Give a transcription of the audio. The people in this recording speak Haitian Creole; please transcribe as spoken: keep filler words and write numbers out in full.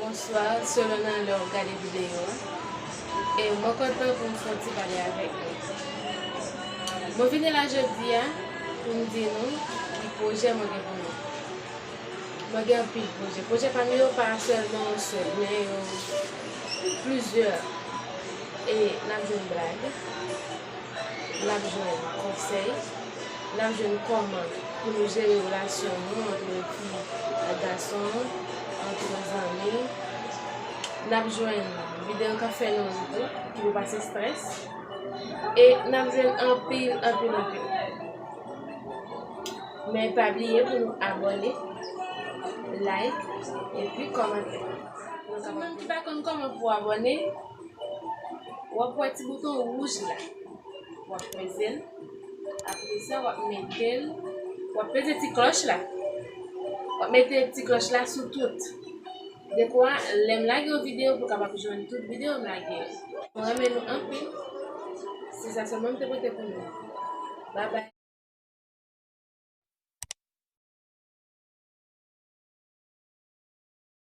Bonswa, selon nan lè w ap gade videyo a. E mwen kontan pou m fè yon ti pale avèk nou. Mwen vini la jodi a pou m di nou ki pwojè mwen gen pou nou. Mwen gen anpil pwojè. Pwojè pa m yo pa sèlman yon sèl, men yo plizyè. E n ap jwenn blag, n ap jwenn konsèy, n ap jwenn kòman pou nou jere relasyon nou antre fi ak gason, antre zanmi. N ap jwenn videyo k ap fè nou ri tou, ki pou pase estrès. E n ap jwenn anpil, anpil, anpil. Men pa bliye pou nou abòne, like, epi kòmante. Pou moun ki pa konn kòman pou abòne, w ap wè ti bouton wouj la. W ap peze l. Apre sa, w ap mete l. W ap peze ti klòch la. W ap mete ti klòch la sou tout. Dekwa, lè m lage yon videyo, pou w kapab jwenn tout videyo m lage yo. Mwen renmen nou anpil. Se sa sèlman m te pote pou nou. Babay.